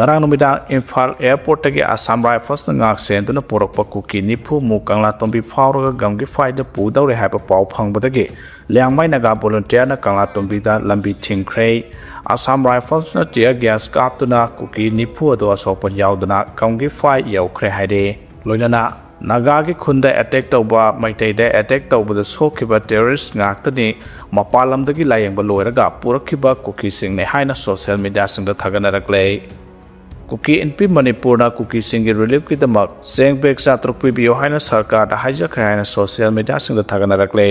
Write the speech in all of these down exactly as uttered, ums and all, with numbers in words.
ꯉꯔꯥꯡ ꯅꯨꯃꯤꯗꯥꯡ ꯏꯝꯐꯥꯜ ꯑꯦꯌꯔꯄꯣꯔꯠꯇꯒꯤ ꯑꯁꯥꯝ ꯔꯥꯏꯐꯜꯁꯅ ꯉꯥꯛ ꯁꯦꯟꯗꯨꯅ ꯄꯨꯔꯛꯄ ꯀꯨꯀꯤ ꯅꯤꯐꯨ ꯃꯨꯛ ꯀꯪꯂꯥꯇꯣꯝꯕꯤ ꯐꯥꯎꯔꯒ ꯒꯝꯒꯤꯐꯥꯏꯗ ꯄꯨꯗꯧꯔꯦ ꯍꯥꯏꯕ ꯄꯥꯎ ꯐꯪꯕꯗꯒꯤ ꯂꯤꯌꯥꯡꯃꯩ ꯅꯥꯒꯥ ꯚꯣꯂꯨꯟꯇꯤꯌꯔꯅ ꯀꯪꯂꯥꯇꯣꯝꯕꯤꯗ ꯂꯝꯕꯤ ꯊꯤꯡꯈ꯭ꯔꯦ꯫ ꯑꯁꯥꯝ ꯔꯥꯏꯐꯜꯁꯅ ꯇꯤꯌꯔ ꯒ꯭ꯌꯥꯁ ꯀꯥꯞꯇꯨꯅ ꯀꯨꯀꯤ ꯅꯤꯐꯨ ꯑꯗꯨ ꯑꯁꯣꯛꯄ ꯌꯥꯎꯗꯅ ꯒꯝꯒꯤꯐꯥꯏ ꯌꯧꯈ꯭ꯔꯦ ꯍꯥꯏꯔꯤ꯫ ꯂꯣꯏꯅꯅ ꯅꯥꯒꯥꯒꯤ ꯈꯨꯟꯗ ꯑꯦꯇꯦꯛ ꯇꯧꯕ, ꯃꯩꯇꯩꯗ ꯑꯦꯇꯦꯛ ꯇꯧꯕꯗ ꯁꯣꯛꯈꯤꯕ ꯇꯦꯔꯣꯔꯤꯁ ꯉꯥꯛꯇꯅꯤ ꯃꯄꯥꯟ ꯂꯝꯗꯒꯤ ꯂꯥꯌꯦꯡꯕ ꯂꯣꯏꯔꯒ ꯄꯨꯔꯛꯈꯤꯕ ꯀꯨꯀꯤꯁꯤꯡꯅꯤ ꯍꯥꯏꯅ ꯁꯣꯁꯤꯌꯦꯜ ꯃꯤꯗꯤꯌꯥꯁꯤꯡꯗ ꯊꯥꯒꯠꯅꯔꯛꯂꯦ꯫ ꯀꯨꯀꯤ ꯏꯟꯄꯤ ꯃꯅꯤꯄꯨꯔꯅ ꯀꯨꯀꯤꯁꯤꯡꯒꯤ ꯔꯤꯂꯤꯐꯀꯤꯗꯃꯛ ꯆꯦꯡ ꯕꯦꯒ ꯆꯥꯇ꯭ꯔꯨꯛ ꯄꯤꯕꯤꯌꯨ ꯍꯥꯏꯅ ꯁꯔꯀꯥꯔꯗ ꯍꯥꯏꯖꯈ꯭ꯔꯦ ꯍꯥꯏꯅ ꯁꯣꯁꯤꯌꯦꯜ ꯃꯤꯗꯤꯌꯥꯁꯤꯡꯗ ꯊꯥꯒꯠꯅꯔꯛꯂꯦ꯫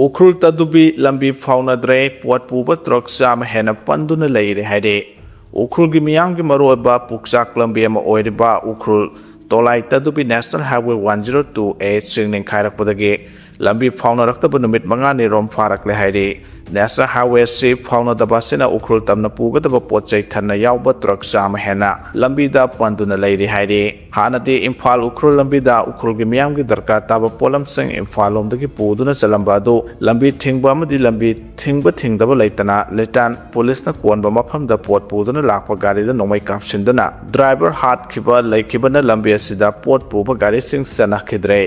ꯎꯈ꯭ꯔꯨꯜ ꯇꯗꯨꯕꯤ ꯂꯝꯕꯤ ꯐꯥꯎꯅꯗ꯭ꯔꯦ, ꯄꯣꯠ ꯄꯨꯕ ꯇ꯭ꯔꯛ ꯆꯥꯝꯃ ꯍꯦꯟꯅ ꯄꯟꯗꯨꯅ ꯂꯩꯔꯦ ꯍꯥꯏꯔꯤ꯫ ꯎꯈ꯭ꯔꯨꯜꯒꯤ ꯃꯤꯌꯥꯝꯒꯤ ꯃꯔꯨꯑꯣꯏꯕ ꯄꯨꯛꯆꯥꯛ ꯂꯝꯕꯤ ꯑꯃ ꯑꯣꯏꯔꯤꯕ Ukhrul Tolai Taduibi national highway one zero two A ꯆꯤꯡ ꯅꯤꯡꯈꯥꯏꯔꯛꯄꯗꯒꯤ ꯂꯝꯕꯤ ꯐꯥꯎꯅꯔꯛꯇꯕ ꯅꯨꯃꯤꯠ ꯃꯉꯥꯅꯤ ꯔꯣꯝ ꯐꯥꯔꯛꯂꯦ ꯍꯥꯏꯔꯤ꯫ ꯅꯦꯁꯅꯦꯜ ꯍꯥꯏꯋꯦ ꯑꯁꯤ ꯐꯥꯎꯅꯗꯕ ꯑꯁꯤꯅ ꯎꯈ꯭ꯔꯨꯜ ꯇꯝꯅ ꯄꯨꯒꯗꯕ ꯄꯣꯠ ꯆꯩ ꯊꯟꯅ ꯌꯥꯎꯕ ꯇ꯭ꯔꯛ ꯆꯥꯝꯃ ꯍꯦꯟꯅ ꯂꯝꯕꯤꯗ ꯄꯟꯗꯨꯅ ꯂꯩꯔꯤ ꯍꯥꯏꯔꯤ꯫ ꯍꯥꯟꯅꯗꯤ ꯏꯝꯐꯥꯜ ꯎꯈ꯭ꯔꯨꯜ ꯂꯝꯕꯤꯗ ꯎꯈ꯭ꯔꯨꯜꯒꯤ ꯃꯤꯌꯥꯝꯒꯤ ꯗꯔꯀꯥꯔ ꯇꯥꯕ ꯄꯣꯠꯂꯝꯁꯤꯡ ꯏꯝꯐꯥꯜ ꯂꯣꯝꯗꯒꯤ ꯄꯨꯗꯨꯅ ꯆꯠꯂꯝꯕ ꯑꯗꯨ ꯂꯝꯕꯤ ꯊꯤꯡꯕ ꯑꯃꯗꯤ ꯂꯝꯕꯤ ꯊꯤꯡꯕ ꯊꯤꯡꯗꯕ ꯂꯩꯇꯅ ꯂꯤꯇꯥꯟ ꯄꯨꯂꯤꯁꯅ ꯀꯣꯟꯕ ꯃꯐꯝꯗ ꯄꯣꯠ ꯄꯨꯗꯨꯅ ꯂꯥꯛꯄ ꯒꯥꯔꯤꯗ ꯅꯣꯡꯃꯩ ꯀꯥꯞꯁꯤꯟꯗꯨꯅ ꯗ꯭ꯔꯥꯏꯚꯔ ꯍꯥꯠꯈꯤꯕ ꯂꯩꯈꯤꯕꯅ ꯂꯝꯕꯤ ꯑꯁꯤꯗ ꯄꯣꯠ ꯄꯨꯕ ꯒꯥꯔꯤꯁꯤꯡ ꯆꯠꯅꯈꯤꯗ꯭ꯔꯦ꯫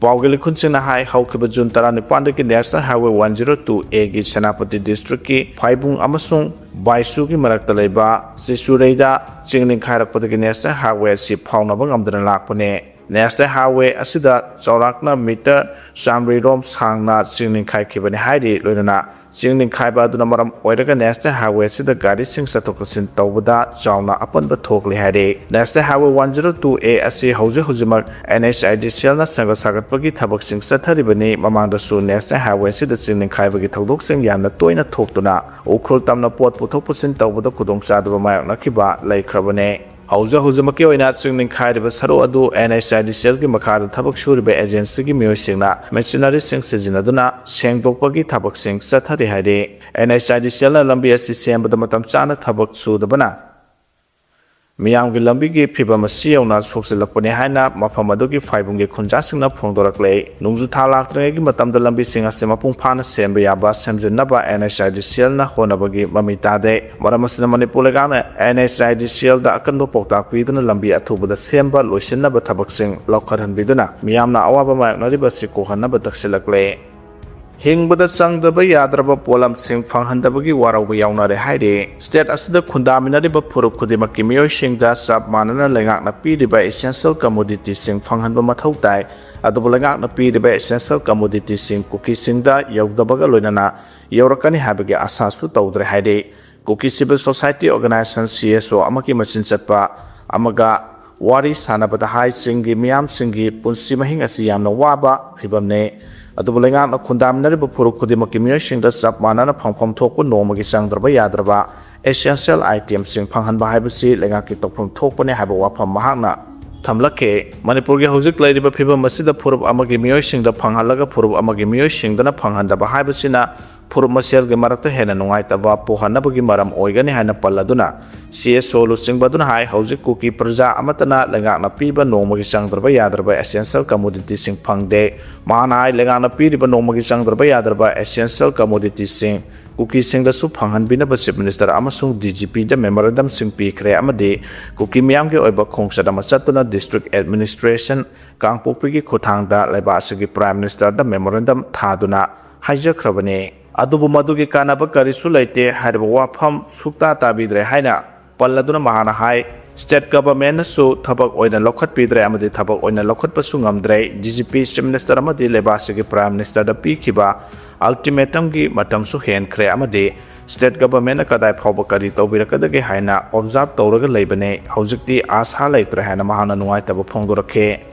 ꯄꯥꯎꯒꯤ ꯂꯤꯈꯨꯟꯁꯤꯡꯅ ꯍꯥꯏ, ꯍꯧꯈꯤꯕ ꯖꯨꯟ ꯇꯔꯥꯅꯤꯄꯥꯟꯗꯒꯤ national highway one zero two ꯑꯦꯒꯤ ꯁꯦꯅꯥꯄꯇꯤ ꯗꯤꯁꯇ꯭ꯔꯤꯛꯀꯤ ꯐꯥꯏꯕꯨꯡ ꯑꯃꯁꯨꯡ ꯕꯥꯏꯁꯨꯒꯤ ꯃꯔꯛꯇ ꯂꯩꯕ ꯆꯤꯆꯨꯔꯩꯗ ꯆꯤꯡ ꯅꯤꯡꯈꯥꯏꯔꯛꯄꯗꯒꯤ ꯅꯦꯁꯅꯦꯜ ꯍꯥꯏꯋꯦ ꯑꯁꯤ ꯐꯥꯎꯅꯕ ꯉꯝꯗꯅ ꯂꯥꯛꯄꯅꯦ꯫ ꯅꯦꯁꯅꯦꯜ ꯍꯥꯏꯋꯦ ꯑꯁꯤꯗ ꯆꯥꯎꯔꯥꯛꯅ ꯃꯤꯇꯔ ꯆꯥꯃꯔꯤꯔꯣꯝ ꯁꯥꯡꯅ ꯆꯤꯡ ꯅꯤꯡꯈꯥꯏꯈꯤꯕꯅꯤ ꯍꯥꯏꯔꯤ꯫ ꯂꯣꯏꯅꯅ ꯆꯤꯡ ꯅꯤꯡꯈꯥꯏꯕ ꯑꯗꯨꯅ ꯃꯔꯝ ꯑꯣꯏꯔꯒ ꯅꯦꯁꯅꯦꯜ ꯍꯥꯏꯋꯦ ꯑꯁꯤꯗ ꯒꯥꯔꯤꯁꯤꯡ ꯆꯠꯊꯣꯛ ꯆꯠꯁꯤꯟ ꯇꯧꯕꯗ ꯆꯥꯎꯅ ꯑꯄꯟꯕ ꯊꯣꯛꯂꯦ ꯍꯥꯏꯔꯤ꯫ National highway one zero two A ꯑꯁꯤ ꯍꯧꯖꯤꯛ ꯍꯧꯖꯤꯛꯃꯛ ꯑꯦꯟ ꯑꯩꯆ ꯑꯥꯏ ꯗꯤ ꯁꯤ ꯑꯦꯜꯅ ꯁꯦꯝꯒꯠ ꯁꯥꯒꯠꯄꯒꯤ ꯊꯕꯛꯁꯤꯡ ꯆꯠꯊꯔꯤꯕꯅꯤ꯫ ꯃꯃꯥꯡꯗꯁꯨ ꯅꯦꯁꯅꯦꯜ ꯍꯥꯏꯋꯦ ꯑꯁꯤꯗ ꯆꯤꯡ ꯅꯤꯡꯈꯥꯏꯕꯒꯤ ꯊꯧꯗꯣꯛꯁꯤꯡ ꯌꯥꯝꯅ ꯇꯣꯏꯅ ꯊꯣꯛꯇꯨꯅ ꯎꯈ꯭ꯔꯨꯜ ꯇꯝꯅ ꯄꯣꯠ ꯄꯨꯊꯣꯛ ꯄꯨꯁꯤꯟ ꯇꯧꯕꯗ ꯈꯨꯗꯣꯡꯆꯥꯗꯕ ꯃꯥꯌꯣꯛꯅꯈꯤꯕ ꯂꯩꯈ꯭ꯔꯕꯅꯦ꯫ ꯍꯧꯖꯤꯛ ꯍꯧꯖꯤꯛꯃꯛꯀꯤ ꯑꯣꯏꯅ ꯆꯤꯡ ꯅꯤꯡꯈꯥꯏꯔꯤꯕ ꯁꯔꯨꯛ ꯑꯗꯨ ꯑꯦꯟ ꯑꯩꯆ ꯑꯥꯏ ꯗꯤ ꯁꯤ ꯑꯦꯜꯒꯤ ꯃꯈꯥꯗ ꯊꯕꯛ ꯁꯨꯔꯤꯕ ꯑꯦꯖꯦꯟꯁꯤꯒꯤ ꯃꯤꯑꯣꯏꯁꯤꯡꯅ ꯃꯦꯆꯤꯅꯔꯤꯁꯤꯡ ꯁꯤꯖꯤꯟꯅꯗꯨꯅ ꯁꯦꯡꯗꯣꯛꯄꯒꯤ ꯊꯕꯛꯁꯤꯡ ꯆꯠꯊꯔꯤ ꯍꯥꯏꯔꯤ꯫ ꯑꯦꯟ ꯑꯩꯆ ꯑꯥꯏ ꯗꯤ ꯁꯤ ꯑꯦꯜꯅ ꯂꯝꯕꯤ ꯑꯁꯤ ꯁꯦꯝꯕꯗ ꯃꯇꯝ ꯆꯥꯅ ꯊꯕꯛ ꯁꯨꯗꯕꯅ ꯃꯤꯌꯥꯝꯒꯤ ꯂꯝꯕꯤꯒꯤ ꯐꯤꯕꯝ ꯑꯁꯤ ꯌꯧꯅ ꯁꯣꯛꯆꯤꯜꯂꯛꯄꯅꯤ ꯍꯥꯏꯅ ꯃꯐꯝ ꯑꯗꯨꯒꯤ ꯐꯥꯏꯕꯨꯡꯒꯤ ꯈꯨꯟꯖꯥꯁꯤꯡꯅ ꯐꯣꯡꯗꯣꯔꯛꯂꯦ꯫ ꯅꯣꯡꯖꯨ ꯊꯥ ꯂꯥꯛꯇ꯭ꯔꯤꯉꯩꯒꯤ ꯃꯇꯝꯗ ꯂꯝꯕꯤꯁꯤꯡ ꯑꯁꯤ ꯃꯄꯨꯡ ꯐꯥꯅ ꯁꯦꯝꯕ ꯌꯥꯕ ꯁꯦꯝꯖꯤꯟꯅꯕ NHIDCLꯅ ꯍꯣꯠꯅꯕꯒꯤ ꯃꯃꯤ ꯇꯥꯗꯦ꯫ ꯃꯔꯝ ꯑꯁꯤꯅ ꯃꯅꯤꯄꯨꯔ ꯂꯩꯉꯥꯛꯅ NHIDCLꯗ ꯑꯀꯟꯕ ꯄꯥꯎꯇꯥꯛ ꯄꯤꯗꯨꯅ ꯂꯝꯕꯤ ꯑꯊꯨꯕꯗ ꯁꯦꯝꯕ ꯂꯣꯏꯁꯤꯟꯅꯕ ꯊꯕꯛꯁꯤꯡ ꯂꯧꯈꯠꯍꯟꯕꯤꯗꯨꯅ ꯃꯤꯌꯥꯝꯅ ꯑꯋꯥꯕ ꯃꯥꯌꯣꯛꯅꯔꯤꯕ ꯑꯁꯤ ꯀꯣꯛꯍꯟꯅꯕ ꯇꯛꯁꯤꯜꯂꯛꯂꯦ꯫ ꯍꯤꯡꯕꯗ ꯆꯪꯗꯕ ꯌꯥꯗ꯭ꯔꯕ ꯄꯣꯠꯂꯝꯁꯤꯡ ꯐꯪꯍꯟꯗꯕꯒꯤ ꯋꯥꯔꯧꯕ ꯌꯥꯎꯅꯔꯦ ꯍꯥꯏꯔꯤ꯫ ꯁ꯭ꯇꯦꯠ ꯑꯁꯤꯗ ꯈꯨꯟꯗꯥꯃꯤꯟꯅꯔꯤꯕ ꯐꯨꯔꯨꯞ ꯈꯨꯗꯤꯡꯃꯛꯀꯤ ꯃꯤꯑꯣꯏꯁꯤꯡꯗ ꯆꯞ ꯃꯥꯟꯅꯅ ꯂꯩꯉꯥꯛꯅ ꯄꯤꯔꯤꯕ essential commodityꯁꯤꯡ ꯐꯪꯍꯟꯕ ꯃꯊꯧ ꯇꯥꯏ꯫ ꯑꯗꯨꯕꯨ ꯂꯩꯉꯥꯛꯅ ꯄꯤꯔꯤꯕ essential commodityꯁꯤꯡ ꯀꯨꯀꯤꯁꯤꯡꯗ ꯌꯧꯗꯕꯒ ꯂꯣꯏꯅꯅ ꯌꯧꯔꯛꯀꯅꯤ ꯍꯥꯏꯕꯒꯤ ꯑꯥꯁꯥꯁꯨ ꯇꯧꯗ꯭ꯔꯦ ꯍꯥꯏꯔꯤ꯫ ꯀꯨꯀꯤ Civil Society Organisation, CSO ꯑꯃꯒꯤ ꯃꯆꯤꯟ ꯆꯠꯄ ꯑꯃꯒ ꯋꯥꯔꯤ ꯁꯥꯟꯅꯕꯗ ꯍꯥꯏ, ꯆꯤꯡꯒꯤ ꯃꯤꯌꯥꯝꯁꯤꯡꯒꯤ ꯄꯨꯟꯁꯤ ꯃꯍꯤꯡ ꯑꯁꯤ ꯌꯥꯝꯅ ꯋꯥꯕ ꯐꯤꯕꯝꯅꯤ꯫ ꯑꯗꯨꯕꯨ ꯂꯩꯉꯥꯛꯅ ꯈꯨꯟꯗꯥꯃꯤꯟꯅꯔꯤꯕ ꯐꯨꯔꯨꯞ ꯈꯨꯗꯤꯡꯃꯛꯀꯤ ꯃꯤꯑꯣꯏꯁꯤꯡꯗ ꯆꯞ ꯃꯥꯟꯅꯅ ꯐꯪꯐꯝ ꯊꯣꯛꯄ ꯅꯣꯡꯃꯒꯤ ꯆꯪꯗ꯭ꯔꯕ ꯌꯥꯗ꯭ꯔꯕ essential itemꯁꯤꯡ ꯐꯪꯍꯟꯕ ꯍꯥꯏꯕꯁꯤ ꯂꯩꯉꯥꯛꯀꯤ ꯇꯧꯐꯝ ꯊꯣꯛꯄꯅꯤ ꯍꯥꯏꯕ ꯋꯥꯐꯝ ꯃꯍꯥꯛꯅ ꯊꯝꯂꯛꯈꯤ꯫ ꯃꯅꯤꯄꯨꯔꯒꯤ ꯍꯧꯖꯤꯛ ꯂꯩꯔꯤꯕ ꯐꯤꯕꯝ ꯑꯁꯤꯗ ꯐꯨꯔꯨꯞ ꯑꯃꯒꯤ ꯃꯤꯑꯣꯏꯁꯤꯡꯗ ꯐꯪꯍꯜꯂꯒ ꯐꯨꯔꯨꯞ ꯑꯃꯒꯤ ꯃꯤꯑꯣꯏꯁꯤꯡꯗꯅ ꯐꯪꯍꯟꯗꯕ ꯍꯥꯏꯕꯁꯤꯅ ꯐꯨꯔꯨꯞ ꯃꯁꯦꯜꯒꯤ ꯃꯔꯛꯇ ꯍꯦꯟꯅ ꯅꯨꯡꯉꯥꯏꯇꯕ ꯄꯣꯛꯍꯟꯅꯕꯒꯤ ꯃꯔꯝ ꯑꯣꯏꯒꯅꯤ ꯍꯥꯏꯅ ꯄꯜꯂꯗꯨꯅ, CSO ꯂꯨꯆꯤꯡꯕ ꯑꯗꯨꯅ ꯍꯥꯏ, ꯍꯧꯖꯤꯛ ꯀꯨꯀꯤ ꯄ꯭ꯔꯖꯥ ꯑꯃꯠꯇꯅ ꯂꯩꯉꯥꯛꯅ ꯄꯤꯕ ꯅꯣꯡꯃꯒꯤ ꯆꯪꯗ꯭ꯔꯕ ꯌꯥꯗ꯭ꯔꯕ essential commodityꯁꯤꯡ ꯐꯪꯗꯦ꯫ ꯃꯍꯥꯛꯅ ꯍꯥꯏ, ꯂꯩꯉꯥꯛꯅ ꯄꯤꯔꯤꯕ ꯅꯣꯡꯃꯒꯤ ꯆꯪꯗ꯭ꯔꯕ ꯌꯥꯗ꯭ꯔꯕ essential commodityꯁꯤꯡ ꯀꯨꯀꯤꯁꯤꯡꯗꯁꯨ ꯐꯪꯍꯟꯕꯤꯅꯕ Chief Minister ꯑꯃꯁꯨꯡ DGPꯗ memorandumꯁꯤꯡ ꯄꯤꯈ꯭ꯔꯦ ꯑꯃꯗꯤ ꯀꯨꯀꯤ ꯃꯤꯌꯥꯝꯒꯤ ꯑꯣꯏꯕ ꯈꯣꯡꯆꯠ ꯑꯃ ꯆꯠꯇꯨꯅ District Administration ꯀꯥꯡꯄꯣꯛꯄꯤꯒꯤ ꯈꯨꯠꯊꯥꯡꯗ ꯂꯩꯕꯥꯛ ꯑꯁꯤꯒꯤ Prime Ministerꯗ memorandum ꯊꯥꯗꯨꯅ ꯍꯥꯏꯖꯈ꯭ꯔꯕꯅꯤ꯫ ꯑꯗꯨꯕꯨ ꯃꯗꯨꯒꯤ ꯀꯥꯟꯅꯕ ꯀꯔꯤꯁꯨ ꯂꯩꯇꯦ ꯍꯥꯏꯔꯤꯕ ꯋꯥꯐꯝ ꯁꯨꯛꯇꯥ ꯇꯥꯕꯤꯗ꯭ꯔꯦ ꯍꯥꯏꯅ ꯄꯜꯂꯗꯨꯅ ꯃꯍꯥꯛꯅ ꯍꯥꯏ, State Governmentꯅꯁꯨ ꯊꯕꯛ ꯑꯣꯏꯅ ꯂꯧꯈꯠꯄꯤꯗ꯭ꯔꯦ ꯑꯃꯗꯤ ꯊꯕꯛ ꯑꯣꯏꯅ ꯂꯧꯈꯠꯄꯁꯨ ꯉꯝꯗ꯭ꯔꯦ꯫ DGP, Chief Minister ꯑꯃꯗꯤ ꯂꯩꯕꯥꯛ ꯑꯁꯤꯒꯤ Prime Ministerꯗ ꯄꯤꯈꯤꯕ ultimatumꯒꯤ ꯃꯇꯝꯁꯨ ꯍꯦꯟꯈ꯭ꯔꯦ ꯑꯃꯗꯤ State Governmentꯅ ꯀꯗꯥꯏ ꯐꯥꯎꯕ ꯀꯔꯤ ꯇꯧꯕꯤꯔꯛꯀꯗꯒꯦ ꯍꯥꯏꯅ observe ꯇꯧꯔꯒ ꯂꯩꯕꯅꯦ꯫ ꯍꯧꯖꯤꯛꯇꯤ ꯑꯥꯁꯥ ꯂꯩꯇ꯭ꯔꯦ ꯍꯥꯏꯅ ꯃꯍꯥꯛꯅ ꯅꯨꯡꯉꯥꯏꯇꯕ ꯐꯣꯡꯗꯣꯔꯛꯈꯤ꯫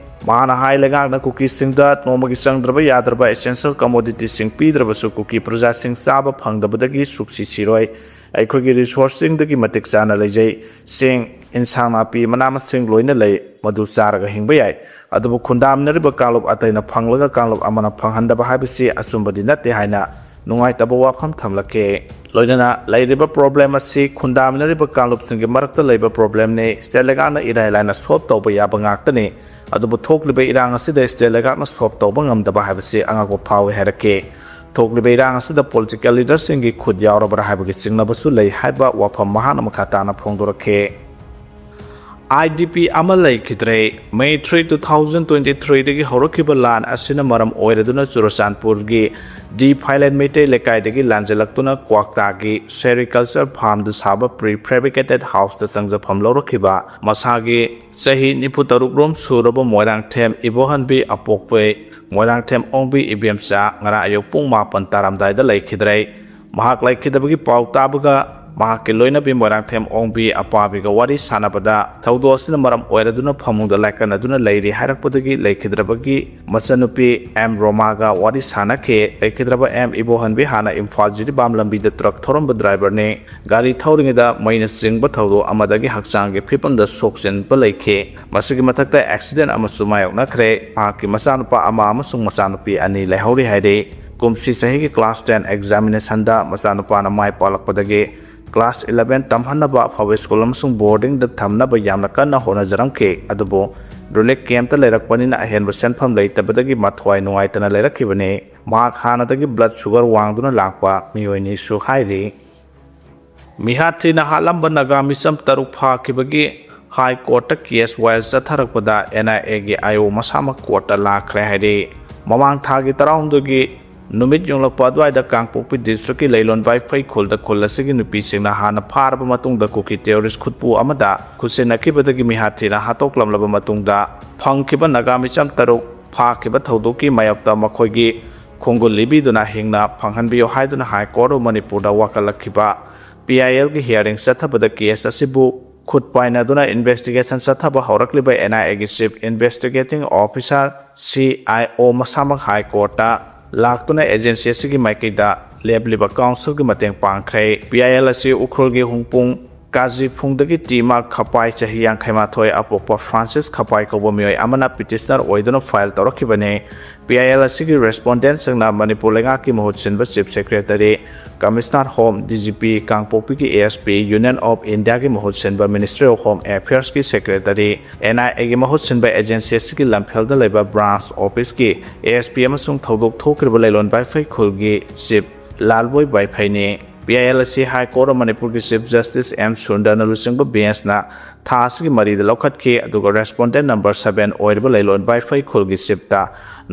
ꯃꯍꯥꯛꯅ ꯍꯥꯏ, ꯂꯩꯉꯥꯛꯅ ꯀꯨꯀꯤꯁꯤꯡꯗ ꯅꯣꯡꯃꯒꯤ ꯆꯪꯗ꯭ꯔꯕ ꯌꯥꯗ꯭ꯔꯕ essential commodityꯁꯤꯡ ꯄꯤꯗ꯭ꯔꯕꯁꯨ ꯀꯨꯀꯤ ꯄ꯭ꯔꯖꯥꯁꯤꯡ ꯆꯥꯕ ꯐꯪꯗꯕꯗꯒꯤ ꯁꯨꯛꯁꯤ ꯁꯤꯔꯣꯏ꯫ ꯑꯩꯈꯣꯏꯒꯤ resourceꯁꯤꯡꯗꯒꯤ ꯃꯇꯤꯛ ꯆꯥꯅ ꯂꯩꯖꯩ꯫ ꯆꯦꯡ, ꯏꯟꯁꯥꯡ ꯅꯥꯄꯤ, ꯃꯅꯥ ꯃꯁꯤꯡ ꯂꯣꯏꯅ ꯂꯩ, ꯃꯗꯨ ꯆꯥꯔꯒ ꯍꯤꯡꯕ ꯌꯥꯏ꯫ ꯑꯗꯨꯕꯨ ꯈꯨꯟꯗꯥꯃꯤꯟꯅꯔꯤꯕ ꯀꯥꯡꯂꯨꯞ ꯑꯇꯩꯅ ꯐꯪꯂꯒ ꯀꯥꯡꯂꯨꯞ ꯑꯃꯅ ꯐꯪꯍꯟꯗꯕ ꯍꯥꯏꯕꯁꯤ ꯑꯆꯨꯝꯕꯗꯤ ꯅꯠꯇꯦ ꯍꯥꯏꯅ ꯅꯨꯡꯉꯥꯏꯇꯕ ꯋꯥꯐꯝ ꯊꯝꯂꯛꯀꯦ꯫ ꯂꯣꯏꯅꯅ ꯂꯩꯔꯤꯕ problem ꯑꯁꯤ ꯈꯨꯟꯗꯥꯃꯤꯟꯅꯔꯤꯕ ꯀꯥꯡꯂꯨꯞꯁꯤꯡꯒꯤ ꯃꯔꯛꯇ ꯂꯩꯕ problemꯅꯤ꯫ State ꯂꯩꯉꯥꯛꯅ ꯏꯔꯥꯏ ꯂꯥꯏꯅ solve ꯇꯧꯕ ꯌꯥꯕ ꯉꯥꯛꯇꯅꯤ꯫ ꯑꯗꯨꯕꯨ ꯊꯣꯛꯂꯤꯕ ꯏꯔꯥꯡ ꯑꯁꯤꯗ state ꯂꯩꯉꯥꯛꯅ solve ꯇꯧꯕ ꯉꯝꯗꯕ ꯍꯥꯏꯕꯁꯤ ꯑꯉꯛꯄ ꯐꯥꯎꯏ ꯍꯥꯏꯔꯛꯈꯤ꯫ ꯊꯣꯛꯂꯤꯕ ꯏꯔꯥꯡ ꯑꯁꯤꯗ political leaderꯁꯤꯡꯒꯤ ꯈꯨꯠ ꯌꯥꯎꯔꯕ꯭ꯔꯥ ꯍꯥꯏꯕꯒꯤ ꯆꯤꯡꯅꯕꯁꯨ ꯂꯩ ꯍꯥꯏꯕ ꯋꯥꯐꯝ ꯃꯍꯥꯛꯅ ꯃꯈꯥ ꯇꯥꯅ ꯐꯣꯡꯗꯣꯔꯛꯈꯤ꯫ IDP ꯑꯃ ꯂꯩꯈꯤꯗ꯭ꯔꯦ꯫ May three, two thousand twenty threeꯗꯒꯤ ꯍꯧꯔꯛꯈꯤꯕ ꯂꯥꯟ ꯑꯁꯤꯅ ꯃꯔꯝ ꯑꯣꯏꯔꯗꯨꯅ ꯆꯨꯔꯆꯥꯟꯄꯨꯔꯒꯤ defilement ꯃꯩꯇꯩ ꯂꯩꯀꯥꯏꯗꯒꯤ ꯂꯥꯟꯖꯦꯜꯂꯛꯇꯨꯅ ꯀ꯭ꯋꯥꯛꯇꯥꯒꯤ sericulture farmꯗ ꯁꯥꯕ prefabricated houseꯇ ꯆꯪꯖꯐꯝ ꯂꯧꯔꯛꯈꯤꯕ ꯃꯁꯥꯒꯤ ꯆꯍꯤ ꯅꯤꯐꯨ ꯇꯔꯨꯛ ꯔꯣꯝ ꯁꯨꯔꯕ ꯃꯣꯏꯔꯥꯡꯊꯦꯝ ꯏꯕꯣꯍꯟꯕꯤ ꯑꯄꯣꯛꯄꯩ ꯃꯣꯏꯔꯥꯡꯊꯦꯝ ꯑꯣꯡꯕꯤ ꯏꯕꯦꯝꯆꯥ ꯉꯔꯥꯡ ꯑꯌꯨꯛ ꯄꯨꯡ ꯃꯥꯄꯟ ꯇꯥꯔꯝꯗꯥꯏꯗ ꯂꯩꯈꯤꯗ꯭ꯔꯦ꯫ ꯃꯍꯥꯛ ꯂꯩꯈꯤꯗꯕꯒꯤ ꯄꯥꯎ ꯇꯥꯕꯒ ꯃꯍꯥꯛꯀꯤ ꯂꯣꯏꯅꯕꯤ ꯃꯣꯏꯔꯥꯡꯊꯦꯝ ꯑꯣꯡꯕꯤ ꯑꯄꯥꯕꯤꯒ ꯋꯥꯔꯤ ꯁꯥꯟꯅꯕꯗ ꯊꯧꯗꯣꯛ ꯑꯁꯤꯅ ꯃꯔꯝ ꯑꯣꯏꯔꯗꯨꯅ ꯐꯃꯨꯡꯗ ꯂꯥꯏꯀꯠꯅꯗꯨꯅ ꯂꯩꯔꯤ ꯍꯥꯏꯔꯛꯄꯗꯒꯤ ꯂꯩꯈꯤꯗ꯭ꯔꯕꯒꯤ ꯃꯆꯟꯅꯨꯄꯤ ꯑꯦꯝ ꯔꯣꯃꯥꯒ ꯋꯥꯔꯤ ꯁꯥꯟꯅꯈꯤ꯫ ꯂꯩꯈꯤꯗ꯭ꯔꯕ ꯑꯦꯝ ꯏꯕꯣꯍꯟꯕꯤ ꯍꯥꯟꯅ ꯏꯝꯐꯥꯜ ꯖꯤꯔꯤꯕꯥꯝ ꯂꯝꯕꯤꯗ truck ꯊꯧꯔꯝꯕ driverꯅꯤ꯫ ꯒꯥꯔꯤ ꯊꯧꯔꯤꯉꯩꯗ ꯃꯩꯅ ꯆꯤꯡꯕ ꯊꯧꯗꯣꯛ ꯑꯃꯗꯒꯤ ꯍꯛꯆꯥꯡꯒꯤ ꯐꯤꯕꯝꯗ ꯁꯣꯛꯆꯤꯟꯕ ꯂꯩꯈꯤ꯫ ꯃꯁꯤꯒꯤ ꯃꯊꯛꯇ accident ꯑꯃꯁꯨ ꯃꯥꯌꯣꯛꯅꯈ꯭ꯔꯦ꯫ ꯃꯍꯥꯛꯀꯤ ꯃꯆꯥꯅꯨꯄꯥ ꯑꯃ ꯑꯃꯁꯨꯡ ꯃꯆꯥꯅꯨꯄꯤ ꯑꯅꯤ ꯂꯩꯍꯧꯔꯤ ꯍꯥꯏꯔꯤ꯫ ꯀꯨꯝꯁꯤ ꯆꯍꯤꯒꯤ class ten examinationꯗ ꯃꯆꯥꯅꯨꯄꯥꯅ ꯃꯥꯏ ꯄꯥꯛꯂꯛꯄꯗꯒꯤ class eleven ꯇꯝꯍꯟꯅꯕ ꯑꯐꯕ school ꯑꯃꯁꯨꯡ boardingꯗ ꯊꯝꯅꯕ ꯌꯥꯝꯅ ꯀꯟꯅ ꯍꯣꯠꯅꯖꯔꯝꯈꯤ꯫ ꯑꯗꯨꯕꯨ relief campꯇ ꯂꯩꯔꯛꯄꯅꯤꯅ ꯑꯍꯦꯟꯕ ꯁꯦꯟꯐꯝ ꯂꯩꯇꯕꯗꯒꯤ ꯃꯊ꯭ꯋꯥꯏ ꯅꯨꯡꯉꯥꯏꯇꯅ ꯂꯩꯔꯛꯈꯤꯕꯅꯤ꯫ ꯃꯍꯥꯛ ꯍꯥꯟꯅꯗꯒꯤ blood sugar ꯋꯥꯡꯗꯨꯅ ꯂꯥꯛꯄ ꯃꯤꯑꯣꯏꯅꯤꯁꯨ ꯍꯥꯏꯔꯤ꯫ ꯃꯤꯍꯥꯠ ꯊꯤꯅ ꯍꯥꯠꯂꯝꯕ ꯅꯥꯒꯥ ꯃꯤꯆꯝ ꯇꯔꯨꯛ ꯐꯥꯈꯤꯕꯒꯤ High Courtꯇ case file ꯆꯠꯊꯔꯛꯄꯗ NIAꯒꯤ IO ꯃꯁꯥꯃꯛ courtꯇ ꯂꯥꯛꯈ꯭ꯔꯦ ꯍꯥꯏꯔꯤ꯫ ꯃꯃꯥꯡ ꯊꯥꯒꯤ ꯇꯔꯥꯍꯨꯝꯗꯣꯏꯒꯤ ꯅꯨꯃꯤꯠ ꯌꯨꯡꯂꯛꯄ ꯑꯗꯨꯋꯥꯏꯗ ꯀꯥꯡꯄꯣꯛꯄꯤ districtꯀꯤ ꯂꯩꯂꯣꯟ ꯕꯥꯏꯐꯩ ꯈꯨꯜꯗ ꯈꯨꯜ ꯑꯁꯤꯒꯤ ꯅꯨꯄꯤꯁꯤꯡꯅ ꯍꯥꯟꯅ ꯐꯥꯔꯕ ꯃꯇꯨꯡꯗ ꯀꯨꯀꯤ terrorist ꯈꯨꯠꯄꯨ ꯑꯃꯗ ꯈꯨꯠꯁꯤꯟꯅꯈꯤꯕꯗꯒꯤ ꯃꯤꯍꯥꯠ ꯊꯤꯅ ꯍꯥꯠꯇꯣꯛꯂꯝꯂꯕ ꯃꯇꯨꯡꯗ ꯐꯪꯈꯤꯕ ꯅꯥꯒꯥ ꯃꯤꯆꯝ ꯇꯔꯨꯛ ꯐꯥꯈꯤꯕ ꯊꯧꯗꯣꯛꯀꯤ ꯃꯥꯌꯣꯛꯇ ꯃꯈꯣꯏꯒꯤ ꯈꯣꯡꯒꯨꯜ ꯂꯤꯕꯤꯗꯨꯅ ꯍꯤꯡꯅ ꯐꯪꯍꯟꯕꯤꯌꯨ ꯍꯥꯏꯗꯨꯅ High Court of ꯃꯅꯤꯄꯨꯔꯗ ꯋꯥꯀꯠꯂꯛꯈꯤꯕ꯫ PILꯒꯤ hearing ꯆꯠꯊꯕꯗ case ꯑꯁꯤꯕꯨ ꯈꯨꯠ ꯄꯥꯏꯅꯗꯨꯅ investigation ꯆꯠꯊꯕ ꯍꯧꯔꯛꯂꯤꯕ NIAꯒꯤ Chief Investigating Officer, CIO ꯃꯁꯥꯃꯛ High Courtꯇ ꯂꯥꯛꯇꯨꯅ agency ꯑꯁꯤꯒꯤ ꯃꯥꯏꯀꯩꯗ ꯂꯦꯞꯂꯤꯕ counselꯒꯤ ꯃꯇꯦꯡ ꯄꯥꯡꯈ꯭ꯔꯦ꯫ PIL ꯑꯁꯤ ꯎꯈ꯭ꯔꯨꯜꯒꯤ ꯍꯨꯡꯄꯨꯡ ꯀꯥꯖꯤꯐꯨꯡꯗꯒꯤ ꯇꯤ ꯃꯥꯔꯛ ꯈꯄꯥꯏ, ꯆꯍꯤ ꯌꯥꯡꯈꯩ ꯃꯥꯊꯣꯏ, ꯑꯄꯣꯛꯄ ꯐ꯭ꯔꯥꯟꯁꯤꯁ ꯈꯄꯥꯏ ꯀꯧꯕ ꯃꯤꯑꯣꯏ ꯑꯃꯅ ꯄꯤꯇꯤꯁꯅꯔ ꯑꯣꯏꯗꯨꯅ ꯐꯥꯏꯜ ꯇꯧꯔꯛꯈꯤꯕꯅꯤ꯫ ꯄꯤ ꯑꯥꯏ ꯑꯦꯜ ꯑꯁꯤꯒꯤ ꯔꯦꯁꯄꯣꯟꯗꯦꯟꯁꯤꯡꯅ ꯃꯅꯤꯄꯨꯔ ꯂꯩꯉꯥꯛꯀꯤ ꯃꯍꯨꯠ ꯁꯤꯟꯕ chief secretary, commissioner home, D G P, ꯀꯥꯡꯄꯣꯛꯄꯤꯒꯤ A S P, union of ꯏꯟꯗꯤꯌꯥꯒꯤ ꯃꯍꯨꯠ ꯁꯤꯟꯕ ꯃꯤꯅꯤꯁꯇ꯭ꯔꯤ ꯑꯣꯐ ꯍꯣꯝ ꯑꯦꯐꯤꯌꯔꯁꯀꯤ ꯁꯦꯀ꯭ꯔꯦꯇꯔꯤ, ꯑꯦꯟ ꯑꯥꯏ ꯑꯦꯒꯤ ꯃꯍꯨꯠ ꯁꯤꯟꯕ ꯑꯦꯖꯦꯟꯁꯤ ꯑꯁꯤꯒꯤ ꯂꯝꯐꯦꯜꯗ ꯂꯩꯕ ꯕ꯭ꯔꯥꯟꯁ ꯑꯣꯐꯤꯁꯀꯤ ꯑꯦ ꯑꯦꯁ ꯄꯤ ꯑꯃꯁꯨꯡ ꯊꯧꯗꯣꯛ ꯊꯣꯛꯈ꯭ꯔꯤꯕ ꯂꯩꯂꯣꯟ ꯕꯥꯏꯐꯩ ꯈꯨꯜꯒꯤ ꯆꯤꯐ ꯂꯥꯜꯕꯣꯏ ꯕꯥꯏꯐꯩꯅꯤ꯫ ꯄꯤ ꯑꯥꯏ ꯑꯦꯜ ꯑꯁꯤ ꯍꯥꯏ ꯀꯣꯔꯠ ꯑꯣꯐ ꯃꯅꯤꯄꯨꯔꯒꯤ ꯆꯤꯐ ꯖꯁꯇꯤꯁ ꯑꯦꯝ ꯁꯨꯟꯗꯔꯅ ꯂꯨꯆꯤꯡꯕ ꯕꯦꯟꯁꯅ ꯊꯥ ꯑꯁꯤꯒꯤ ꯃꯔꯤꯗ ꯂꯧꯈꯠꯈꯤ, ꯑꯗꯨꯒ ꯔꯦꯁꯄꯣꯟꯗꯦꯟ ꯅꯝꯕꯔ ꯁꯕꯦꯟ ꯑꯣꯏꯔꯤꯕ ꯂꯩꯂꯣꯟ ꯕꯥꯏꯐꯩ ꯈꯨꯜꯒꯤ ꯆꯤꯐꯇ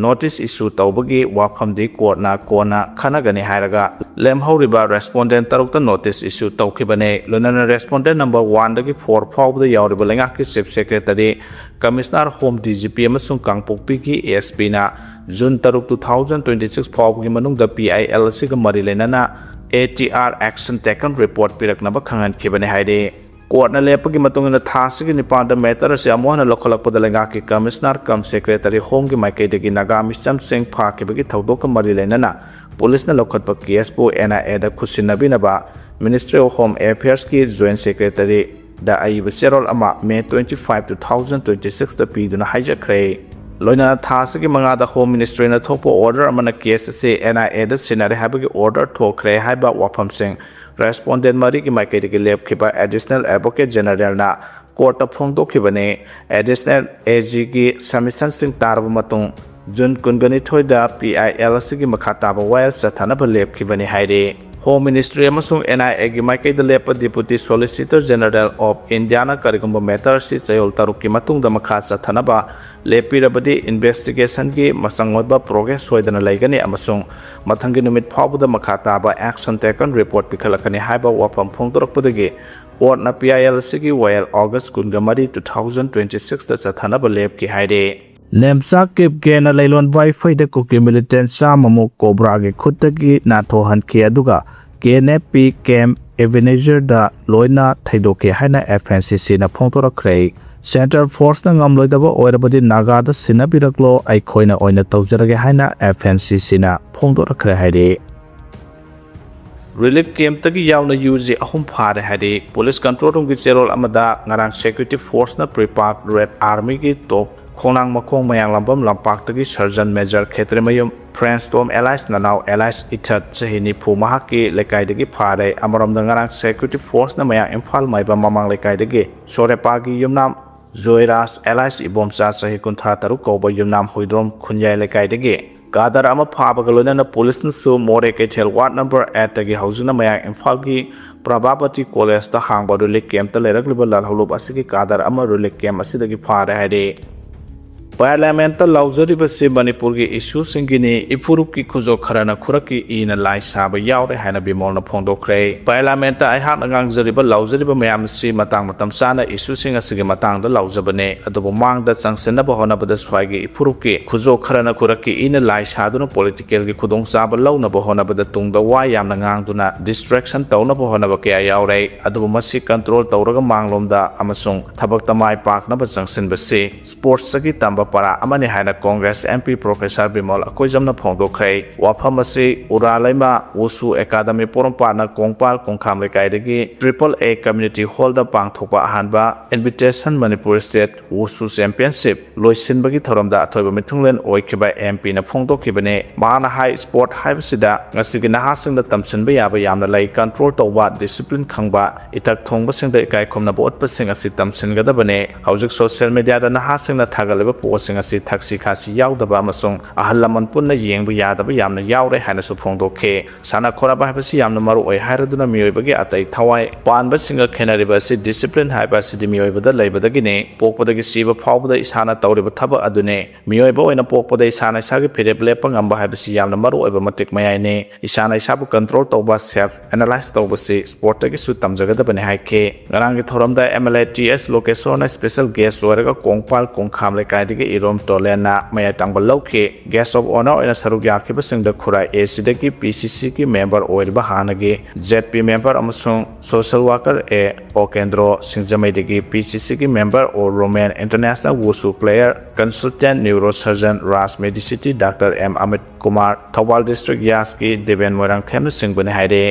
ꯅꯣꯇꯤꯁ ꯏꯁꯨ ꯇꯧꯕꯒꯤ ꯋꯥꯐꯝꯗꯤ ꯀꯣꯔꯠꯅ ꯀꯣꯟꯅ ꯈꯟꯅꯒꯅꯤ ꯍꯥꯏꯔꯒ ꯂꯦꯝꯍꯧꯔꯤꯕ ꯔꯦꯁꯄꯣꯟꯗꯦꯟ ꯇꯔꯨꯛꯇ ꯅꯣꯇꯤꯁ ꯏꯁꯨ ꯇꯧꯈꯤꯕꯅꯤ꯫ ꯂꯣꯏꯅꯅ ꯔꯦꯁꯄꯣꯟꯗꯦꯟ ꯅꯝꯕꯔ ꯋꯥꯟꯗꯒꯤ ꯐꯣꯔ ꯐꯥꯎꯕꯗ ꯌꯥꯎꯔꯤꯕ ꯂꯩꯉꯥꯛꯀꯤ chief secretary, commissioner home, D G ꯄꯤ ꯑꯃꯁꯨꯡ ꯀꯥꯡꯄꯣꯛꯄꯤꯒꯤ ꯑꯦ ꯑꯦꯁ ꯄꯤꯅ ꯖꯨꯟ ꯇꯔꯨꯛ, ꯇꯨ ꯊꯥꯎꯖꯟ ꯇ꯭ꯋꯦꯟꯇꯤ ꯁꯤꯛꯁ ꯐꯥꯎꯕꯒꯤ ꯃꯅꯨꯡꯗ ꯄꯤ ꯑꯥꯏ ꯑꯦꯜ ꯑꯁꯤꯒ ꯃꯔꯤ ꯂꯩꯅꯅ A T R action taken report ꯄꯤꯔꯛꯅꯕ ꯈꯪꯍꯟꯈꯤꯕꯅꯤ ꯍꯥꯏꯔꯤ꯫ ꯀꯣꯔꯠꯅ ꯂꯦꯞꯄꯒꯤ ꯃꯇꯨꯡ ꯏꯟꯅ ꯊꯥ ꯑꯁꯤꯒꯤ ꯅꯤꯄꯥꯟꯗ ꯃꯦꯇꯔ ꯑꯁꯤ ꯑꯃꯨꯛ ꯍꯟꯅ ꯂꯧꯈꯠꯂꯛꯄꯗ ꯂꯩꯉꯥꯛꯀꯤ ꯀꯃꯤꯁꯅꯔ ꯀꯝ ꯁꯦꯀ꯭ꯔꯦꯇꯔꯤ ꯍꯣꯝꯒꯤ ꯃꯥꯏꯀꯩꯗꯒꯤ ꯅꯥꯒꯥ ꯃꯤꯆꯝꯁꯤꯡ ꯐꯥꯈꯤꯕꯒꯤ ꯊꯧꯗꯣꯛꯀ ꯃꯔꯤ ꯂꯩꯅꯅ ꯄꯨꯂꯤꯁꯅ ꯂꯧꯈꯠꯄ ꯀꯦꯁꯄꯨ ꯑꯦꯟ ꯑꯥꯏ ꯑꯦꯗ ꯈꯨꯠꯁꯤꯟꯅꯕꯤꯅꯕ ꯃꯤꯅꯤꯁꯇ꯭ꯔꯤ ꯑꯣꯐ ꯍꯣꯝ ꯑꯦꯐꯤꯌꯔꯁꯀꯤ ꯖꯣꯏꯟ ꯁꯦꯀ꯭ꯔꯦꯇꯔꯤꯗ ꯑꯏꯕ ꯆꯦꯔꯣꯜ ꯑꯃ May twenty five, two thousand twenty ꯁꯤꯛꯁꯇ ꯄꯤꯗꯨꯅ ꯍꯥꯏꯖꯈ꯭ꯔꯦ꯫ ꯂꯣꯏꯅꯅ ꯊꯥ ꯑꯁꯤꯒꯤ ꯃꯉꯥꯗ ꯍꯣꯝ ꯃꯤꯅꯤꯁꯇ꯭ꯔꯤꯅ ꯊꯣꯛꯄ ꯑꯣꯔꯗꯔ ꯑꯃꯅ ꯀꯦꯁ ꯑꯁꯤ ꯑꯦꯟ ꯑꯥꯏ ꯑꯦꯗ ꯁꯤꯟꯅꯔꯦ ꯍꯥꯏꯕꯒꯤ ꯑꯣꯔꯗꯔ ꯊꯣꯛꯈ꯭ꯔꯦ ꯍꯥꯏꯕ ꯋꯥꯐꯝꯁꯤꯡ ꯔꯦꯁꯄꯣꯟꯗꯦꯟ ꯃꯔꯤꯒꯤ ꯃꯥꯏꯀꯩꯗꯒꯤ ꯂꯦꯞꯈꯤꯕ ꯑꯦꯗꯤꯁꯅꯦꯜ ꯑꯦꯗꯚꯣꯀꯦꯠ ꯖꯦꯅꯔꯦꯜꯅ ꯀꯣꯔꯠꯇ ꯐꯣꯡꯗꯣꯛꯈꯤꯕꯅꯤ꯫ ꯑꯦꯗꯤꯁꯅꯦꯜ ꯑꯦ ꯖꯤꯒꯤ ꯁꯕꯃꯤꯁꯟꯁꯤꯡ ꯇꯥꯔꯕ ꯃꯇꯨꯡ, ꯖꯨꯟ ꯀꯨꯟꯒꯅꯤꯊꯣꯏꯗ ꯄꯤ ꯑꯥꯏ ꯑꯦꯜ ꯑꯁꯤꯒꯤ ꯃꯈꯥ ꯇꯥꯕ ꯋꯥꯌꯦꯜ ꯆꯠꯊꯅꯕ ꯂꯦꯞꯈꯤꯕꯅꯤ ꯍꯥꯏꯔꯤ꯫ ꯍꯣꯝ ꯃꯤꯅꯤꯁꯇ꯭ꯔꯤ ꯑꯃꯁꯨꯡ ꯑꯦꯟ ꯑꯥꯏ ꯑꯦꯒꯤ ꯃꯥꯏꯀꯩꯗ ꯂꯦꯞꯄ ꯗꯤꯄꯨꯇꯤ ꯁꯣꯂꯤꯁꯤꯇꯔ ꯖꯦꯅꯔꯦꯜ ꯑꯣꯐ ꯏꯟꯗꯤꯌꯥꯅ ꯀꯔꯤꯒꯨꯝꯕ ꯃꯦꯇꯔ ꯑꯁꯤ ꯆꯌꯣꯜ ꯇꯔꯨꯛꯀꯤ ꯃꯇꯨꯡꯗ ꯃꯈꯥ ꯆꯠꯊꯅꯕ ꯂꯦꯞꯄꯤꯔꯕꯗꯤ, ꯏꯟꯚꯦꯁꯇꯤꯒꯦꯁꯟꯒꯤ ꯃꯆꯪ ꯑꯣꯏꯕ ꯄ꯭ꯔꯣꯒ꯭ꯔꯦꯁ ꯁꯣꯏꯗꯅ ꯂꯩꯒꯅꯤ ꯑꯃꯁꯨꯡ ꯃꯊꯪꯒꯤ ꯅꯨꯃꯤꯠ ꯐꯥꯎꯕꯗ ꯃꯈꯥ ꯇꯥꯕ ꯑꯦꯛꯁꯟ ꯇꯦꯀꯟ ꯔꯤꯄꯣꯔꯠ ꯄꯤꯈꯠꯂꯛꯀꯅꯤ ꯍꯥꯏꯕ ꯋꯥꯐꯝ ꯐꯣꯡꯗꯣꯔꯛꯄꯗꯒꯤ ꯀꯣꯔꯠꯅ ꯄꯤ ꯑꯥꯏ ꯑꯦꯜ ꯑꯁꯤꯒꯤ ꯋꯥꯌꯦꯜ ꯑꯣꯒꯁ ꯀꯨꯟꯒ ꯃꯔꯤ, ꯇꯨ ꯊꯥꯎꯖꯟ ꯇ꯭ꯋꯦꯟꯇꯤ ꯁꯤꯛꯁꯇ ꯆꯠꯊꯅꯕ ꯂꯦꯞꯈꯤ ꯍꯥꯏꯔꯤ꯫ ꯅꯦꯝꯆꯥ ꯀꯤꯞꯒꯦꯅ ꯂꯩꯂꯣꯟ ꯕꯥꯏꯐꯩꯗ ꯀꯨꯀꯤ ꯃꯤꯂꯤꯇꯦꯟ ꯆꯥꯝꯃꯃꯨꯛ ꯀꯣꯕ꯭ꯔꯥꯒꯤ ꯈꯨꯠꯇꯒꯤ ꯅꯥꯟꯊꯣꯛꯍꯟꯈꯤ, ꯑꯗꯨꯒ ꯀꯦ ꯑꯦꯟ ꯑꯦꯐ ꯄꯤ ꯀꯦꯝꯞ ꯑꯦꯕꯦꯅꯦꯖꯔꯗ ꯂꯣꯏꯅ ꯊꯩꯗꯣꯛꯈꯤ ꯍꯥꯏꯅ ꯑꯦꯐ ꯑꯦꯟ ꯁꯤ ꯁꯤꯅ ꯐꯣꯡꯗꯣꯔꯛꯈ꯭ꯔꯦ꯫ ꯁꯦꯟꯇ꯭ꯔꯦꯜ ꯐꯣꯔꯁꯅ ꯉꯝꯂꯣꯏꯗꯕ ꯑꯣꯏꯔꯕꯗꯤ ꯅꯥꯒꯥꯗ ꯁꯤꯟꯅꯕꯤꯔꯛꯂꯣ, ꯑꯩꯈꯣꯏꯅ ꯑꯣꯏꯅ ꯇꯧꯖꯔꯒꯦ ꯍꯥꯏꯅ ꯑꯦꯐ ꯑꯦꯟ ꯁꯤ ꯁꯤꯅ ꯐꯣꯡꯗꯣꯔꯛꯈ꯭ꯔꯦ ꯍꯥꯏꯔꯤ꯫ ꯔꯤꯂꯤꯐ ꯀꯦꯝꯞꯇꯒꯤ ꯌꯥꯎꯅ ꯌꯨ ꯖꯤ ꯑꯍꯨꯝ ꯐꯥꯔꯦ ꯍꯥꯏꯔꯤ꯫ ꯄꯨꯂꯤꯁ ꯀꯟꯇ꯭ꯔꯣꯜ ꯔꯨꯝꯒꯤ ꯆꯦꯔꯣꯜ ꯑꯃꯗ ꯉꯔꯥꯡ ꯁꯦꯀ꯭ꯌꯨꯔꯤꯇꯤ ꯐꯣꯔꯁꯅ ꯄ꯭ꯔꯤꯄꯥꯛ ꯔꯦꯗ ꯑꯥꯔꯃꯤꯒꯤ ꯇꯣꯞ ꯈꯣꯡꯅꯥꯡ ꯃꯈꯣꯡ ꯃꯌꯥꯡꯂꯥꯝꯕꯝ ꯂꯝꯄꯥꯛꯇꯒꯤ ꯁꯔꯖꯟ ꯃꯦꯖꯔ ꯈꯦꯇ꯭ꯔꯤꯃꯌꯨꯝ ꯐ꯭ꯔꯦꯟꯁꯇꯣꯝ ꯑꯦꯂꯥꯏꯁ ꯅꯅꯥꯎ ꯑꯦꯂꯥꯏꯁ ꯏꯊꯠ ꯆꯍꯤ ꯅꯤꯐꯨ ꯃꯍꯥꯛꯀꯤ ꯂꯩꯀꯥꯏꯗꯒꯤ ꯐꯥꯔꯦ꯫ ꯑꯃꯔꯣꯝꯗ ꯉꯔꯥꯡ ꯁꯦꯀ꯭ꯌꯨꯔꯤꯇꯤ ꯐꯣꯔꯁꯅ ꯃꯌꯥꯡ ꯏꯝꯐꯥꯜ ꯃꯥꯏꯕꯝ ꯃꯃꯥꯡ ꯂꯩꯀꯥꯏꯗꯒꯤ ꯁꯣꯔꯦꯄꯥꯒꯤ ꯌꯨꯝꯅꯥꯝ ꯖꯣꯏꯔꯥꯖ ꯑꯦꯂꯥꯏꯁ ꯏꯕꯣꯝꯆꯥ ꯆꯍꯤ ꯀꯨꯟꯊ꯭ꯔꯥ ꯇꯔꯨꯛ ꯀꯧꯕ ꯌꯨꯝꯅꯥꯝ ꯍꯨꯏꯗ꯭ꯔꯣꯝ ꯈꯨꯟꯌꯥꯏ ꯂꯩꯀꯥꯏꯗꯒꯤ ꯀꯥꯗꯔ ꯑꯃ ꯐꯥꯕꯒ ꯂꯣꯏꯅꯅ ꯄꯨꯂꯤꯁꯅꯁꯨ ꯃꯣꯔꯦ ꯀꯩꯊꯦꯜ ꯋꯥꯔꯗ ꯅꯝꯕꯔ ꯑꯦꯠꯇꯒꯤ ꯍꯧꯖꯤꯛꯅ ꯃꯌꯥꯡ ꯏꯝꯐꯥꯜꯒꯤ ꯄ꯭ꯔꯚꯥꯄꯇꯤ ꯀꯣꯂꯦꯖꯇ ꯍꯥꯡꯕ ꯔꯤꯂꯤꯐ ꯀꯦꯝꯞꯇ ꯂꯩꯔꯛꯂꯤꯕ ꯂꯥꯜꯍꯧꯂꯨꯞ ꯑꯁꯤꯗꯒꯤ ꯀꯥꯗꯔ ꯑꯃ ꯔꯤꯂꯤꯐ ꯀꯦꯝꯞ ꯑꯁꯤꯗꯒꯤ ꯐꯥꯔꯦ ꯍꯥꯏꯔꯤ꯫ ꯄꯥꯔꯂꯤꯌꯥꯃꯦꯟꯠꯇ ꯂꯥꯎꯖꯔꯤꯕꯁꯤ ꯃꯅꯤꯄꯨꯔꯒꯤ ꯏꯁꯨꯁꯤꯡꯒꯤꯅꯤ, ꯏꯐꯨꯔꯨꯞꯀꯤ ꯈꯨꯖꯣ ꯈꯔꯅ ꯈꯨꯔꯛꯀꯤ ꯏꯅ ꯂꯥꯏ ꯁꯥꯕ ꯌꯥꯎꯔꯦ ꯍꯥꯏꯅ ꯕꯤꯃꯣꯜꯅ ꯐꯣꯡꯗꯣꯛꯈ꯭ꯔꯦ꯫ ꯄꯥꯔꯂꯤꯌꯥꯃꯦꯟꯠꯇ ꯑꯩꯍꯥꯛꯅ ꯉꯥꯡꯖꯔꯤꯕ ꯂꯥꯎꯖꯔꯤꯕ ꯃꯌꯥꯝ ꯑꯁꯤ ꯃꯇꯥꯡ ꯃꯇꯝ ꯆꯥꯅ ꯏꯁꯨꯁꯤꯡ ꯑꯁꯤꯒꯤ ꯃꯇꯥꯡꯗ ꯂꯥꯎꯖꯕꯅꯦ, ꯑꯗꯨꯕꯨ ꯃꯥꯡꯗ ꯆꯪꯁꯤꯟꯅꯕ ꯍꯣꯠꯅꯕꯗ ꯁ꯭ꯋꯥꯏꯒꯤ ꯏꯐꯨꯔꯨꯞꯀꯤ ꯈꯨꯖꯣ ꯈꯔꯅ ꯈꯨꯔꯛꯀꯤ ꯏꯅ ꯂꯥꯏ ꯁꯥꯗꯨꯅ ꯄꯣꯂꯤꯇꯤꯀꯦꯜꯒꯤ ꯈꯨꯗꯣꯡꯆꯥꯕ ꯂꯧꯅꯕ ꯍꯣꯠꯅꯕꯗ ꯇꯨꯡꯗ ꯋꯥ ꯌꯥꯝꯅ ꯉꯥꯡꯗꯨꯅ ꯗꯤꯁꯇ꯭ꯔꯦꯛꯁꯟ ꯇꯧꯅꯕ ꯍꯣꯠꯅꯕ ꯀꯌꯥ ꯌꯥꯎꯔꯦ꯫ ꯑꯗꯨꯕꯨ ꯃꯁꯤ ꯀꯟꯇ꯭ꯔꯣꯜ ꯇꯧꯔꯒ ꯃꯥꯡꯂꯣꯝꯗ ꯑꯃꯁꯨꯡ ꯊꯕꯛꯇ ꯃꯥꯏ ꯄꯥꯛꯅꯕ ꯆꯪꯁꯤꯟꯕꯁꯤ ꯁ꯭ꯄꯣꯔꯠꯁꯇꯒꯤ ꯇꯝꯕ ꯄꯔꯥ ꯑꯃꯅꯤ ꯍꯥꯏꯅ Congress M P professor Bimol ꯑꯀꯣꯏꯖꯝꯅ ꯐꯣꯡꯗꯣꯛꯈ꯭ꯔꯦ꯫ ꯋꯥꯐꯝ ꯑꯁꯤ ꯎꯔꯥ ꯂꯩꯃ ꯋꯨꯁꯨ ꯑꯦꯀꯥꯗꯃꯤ ꯄꯣꯔꯣꯝꯄꯥꯠꯅ ꯀꯣꯡꯄꯥꯜ ꯀꯣꯡꯈꯥꯝ ꯂꯩꯀꯥꯏꯗꯒꯤ ꯇ꯭ꯔꯤꯄꯜ ꯑꯦ ꯀꯝꯃ꯭ꯌꯨꯅꯤꯇꯤ ꯍꯣꯜꯗ ꯄꯥꯡꯊꯣꯛꯄ ꯑꯍꯥꯟꯕ ꯏꯟꯚꯤꯇꯦꯁꯟ ꯃꯅꯤꯄꯨꯔ ꯁ꯭ꯇꯦꯠ ꯋꯨꯁꯨ ꯆꯦꯝꯄꯤꯌꯟꯁꯤꯞ ꯂꯣꯏꯁꯤꯟꯕꯒꯤ ꯊꯧꯔꯝꯗ ꯑꯊꯣꯏꯕ ꯃꯤꯊꯨꯡꯂꯦꯟ ꯑꯣꯏꯈꯤꯕ ꯑꯦꯝ ꯄꯤꯅ ꯐꯣꯡꯗꯣꯛꯈꯤꯕꯅꯤ꯫ ꯃꯍꯥꯛꯅ ꯍꯥꯏ, ꯁ꯭ꯄꯣꯔꯠ ꯍꯥꯏꯕꯁꯤꯗ ꯉꯁꯤꯒꯤ ꯅꯍꯥꯁꯤꯡꯗ ꯇꯝꯁꯤꯟꯕ ꯌꯥꯕ ꯌꯥꯝꯅ ꯂꯩ꯫ ꯀꯟꯇ꯭ꯔꯣꯜ ꯇꯧꯕ, ꯗꯤꯁꯤꯄ꯭ꯂꯤꯟ ꯈꯪꯕ, ꯏꯊꯛ ꯊꯣꯡꯕꯁꯤꯡꯗ ꯏꯀꯥꯏ ꯈꯨꯝꯅꯕ ꯎꯠꯄꯁꯤꯡ ꯑꯁꯤ ꯇꯝꯁꯤꯟꯒꯗꯕꯅꯤ꯫ ꯍꯧꯖꯤꯛ ꯁꯣꯁꯤꯌꯦꯜ ꯃꯤꯗꯤꯌꯥꯗ ꯅꯍꯥꯁꯤꯡꯅ ꯊꯥꯒꯠꯂꯤꯕ ꯄꯣꯠꯁꯤꯡ ꯑꯁꯤ ꯊꯛꯁꯤ ꯈꯥꯁꯤ ꯌꯥꯎꯗꯕ ꯑꯃꯁꯨꯡ ꯑꯍꯜ ꯂꯃꯟ ꯄꯨꯟꯅ ꯌꯦꯡꯕ ꯌꯥꯗꯕ ꯌꯥꯝꯅ ꯌꯥꯎꯔꯦ ꯍꯥꯏꯅꯁꯨ ꯐꯣꯡꯗꯣꯛꯈꯤ꯫ ꯁꯥꯟꯅ ꯈꯣꯠꯅꯕ ꯍꯥꯏꯕꯁꯤ ꯌꯥꯝꯅ ꯃꯔꯨ ꯑꯣꯏ ꯍꯥꯏꯔꯗꯨꯅ ꯃꯤꯑꯣꯏꯕꯒꯤ ꯑꯇꯩ ꯊꯋꯥꯏ ꯄꯥꯟꯕꯁꯤꯡꯒ ꯈꯦꯠꯅꯔꯤꯕ ꯑꯁꯤ ꯗꯤꯁꯤꯄ꯭ꯂꯤꯟ ꯍꯥꯏꯕ ꯑꯁꯤꯗꯤ ꯃꯤꯑꯣꯏꯕꯗ ꯂꯩꯕꯗꯒꯤꯅꯤ꯫ ꯄꯣꯛꯄꯗꯒꯤ ꯁꯤꯕ ꯐꯥꯎꯕꯗ ꯏꯁꯥꯅ ꯇꯧꯔꯤꯕ ꯊꯕꯛ ꯑꯗꯨꯅꯤ꯫ ꯃꯤꯑꯣꯏꯕ ꯑꯣꯏꯅ ꯄꯣꯛꯄꯗ ꯏꯁꯥꯅ ꯏꯁꯥꯒꯤ ꯐꯤꯔꯦꯞ ꯂꯦꯞꯄ ꯉꯝꯕ ꯍꯥꯏꯕꯁꯤ ꯌꯥꯝꯅ ꯃꯔꯨ ꯑꯣꯏꯕ ꯃꯇꯤꯛ ꯃꯌꯥꯏꯅꯤ꯫ ꯏꯁꯥꯅ ꯏꯁꯥꯕꯨ ꯀꯟꯇ꯭ꯔꯣꯜ ꯇꯧꯕ, ꯁꯦꯜꯐ ꯑꯦꯅꯥꯂꯥꯏꯁ ꯇꯧꯕꯁꯤ ꯁ꯭ꯄꯣꯔꯠꯇꯒꯤꯁꯨ ꯇꯝꯖꯒꯗꯕꯅꯤ ꯍꯥꯏꯈꯤ꯫ ꯉꯔꯥꯡꯒꯤ ꯊꯧꯔꯝꯗ ꯑꯦꯝ ꯑꯦꯜ ꯑꯦ ꯇꯤ ꯑꯦꯁ ꯂꯣꯀꯦꯁꯣꯔꯅ ꯁ꯭ꯄꯦꯁꯦꯜ ꯒꯦꯁ ꯑꯣꯏꯔꯒ ꯀꯣꯡꯄꯥꯜ ꯀꯣꯡꯈꯥꯝ ꯂꯩꯀꯥꯏꯗꯒꯤ ꯏꯔꯣꯝ ꯇꯣꯂꯦꯟꯅ ꯃꯌꯥꯏ ꯇꯥꯡꯕ ꯂꯧꯈꯤ꯫ Guest of Honour ꯑꯣꯏꯅ ꯁꯔꯨꯛ ꯌꯥꯈꯤꯕꯁꯤꯡꯗ ꯈꯨꯔꯥꯏ A C ꯗꯒꯤ P C C ꯒꯤ member ꯑꯣꯏꯔꯤꯕ ꯍꯥꯟꯅꯒꯤ Z P member ꯑꯃꯁꯨꯡ social worker A ꯑꯣꯀꯦꯟꯗ꯭ꯔꯣ, ꯁꯤꯡꯖꯃꯩꯗꯒꯤ P C C ꯒꯤ member of Roman International Wushu player consultant neurosurgeon Raj Medicity Doctor M Amit Kumar, Thoubal district ꯌꯥꯁꯀꯤ Deben ꯃꯣꯏꯔꯥꯡꯊꯦꯝꯅꯆꯤꯡꯕꯅꯤ ꯍꯥꯏꯔꯦ꯫